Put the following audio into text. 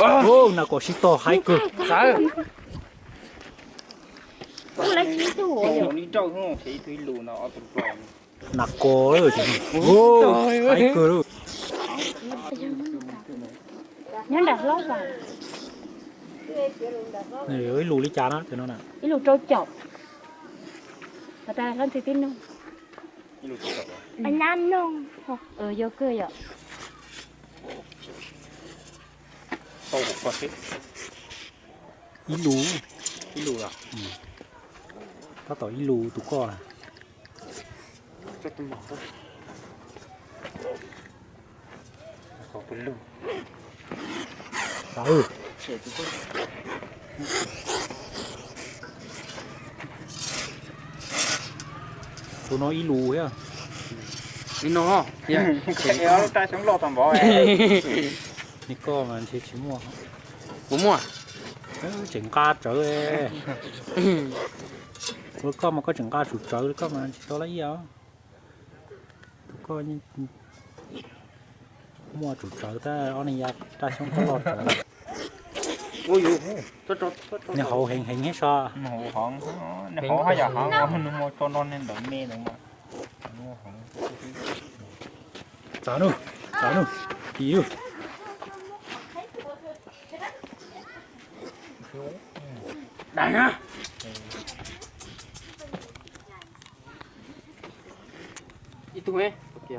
Nas kos sib tog haib kawg. Nas kos, haib kawg. Nyob nram hlob. Ib lus li cas no? Ib lus rau caum. Hlob ntxhw tib nug. Nyab noog. Yog kawg yom. Ib lus, ib lus los? Tab tom ib lus tus koj na. Tus no ib lus thiab. Ib no, ib lub raj xyoob loj tag npaum. Koj mas ntshe tsis muaj. Kuv muaj. Tseem nqa tsawv. Ua koj mas koj tseem nqa tsum tsawv, koj mas tsis tau laj ib os. Tus koj muaj tsum tsawv tab ob neeg ya raj xyoob koj loj tsawv. Nws hauv heev heev thiab sas. Nws hauv haj yam heev, nws muaj tso no ne ntawm me ntawd mas. Txav nub, txav nub, kis nub. Ib tug, tus